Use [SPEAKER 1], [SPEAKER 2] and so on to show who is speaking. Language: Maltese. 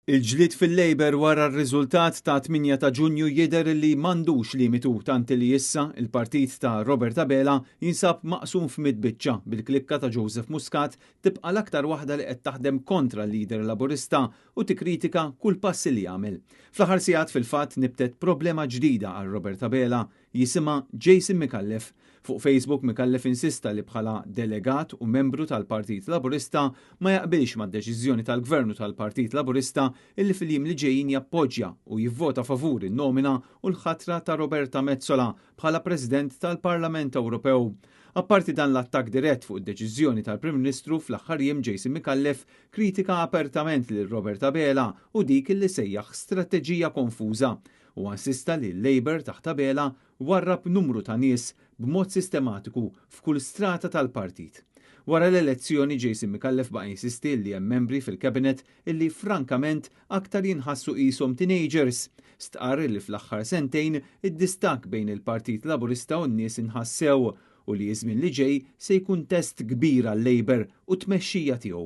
[SPEAKER 1] Il-ġlied fil-Labour wara r-riżultat ta' 8 ta' Ġunju jidher li m'għandux limitu tant li issa il-partit ta' Robert Abela jinsab maqsum f'mitt biċċa, bil-klikka ta' Joseph Muscat tibqa' l-aktar waħda li qed taħdem kontra l-leader Laburista u tikkritika kull pass li jagħmel. Fl-aħħar sigħat, fil-fatt, nibtet problema ġdida għal Robert Abela jisimha Jason Micallef. Fuq Facebook, Micallef insista li bħala delegat u membru tal-Partit Laburista ma jaqbilx mad-deċiżjoni tal-Gvern u tal-Partit Laburista illi fil-jiem li ġejjin jappoġġja u jivvota favur in-nomina u l-ħatra ta' Roberta Metsola bħala President tal-Parlament Ewropew. Apparti dan l-attakk dirett fuq id-deċiżjoni tal-Prim Ministru, fl-aħħar jiem Jason Micallef kritika apertament lil Robert Abela u dik li sejjaħ strateġija konfuża, u insista li l-Labour taħt Abela warrab numru ta' nies b'mod sistematiku f'kull strata tal-partit. Wara l-elezzjoni, Jason Micallef baqa' jinsisti li hemm membri fil-cabinet illi frankament aktar jinħassu qishom teenagers. Stqarr li fl-aħħar sentejn id-distakk bejn il-Partit Laburista u n-nies inħassew u li żmien li ġej se jkun test kbir għal-Labour u tmexxija tiegħu.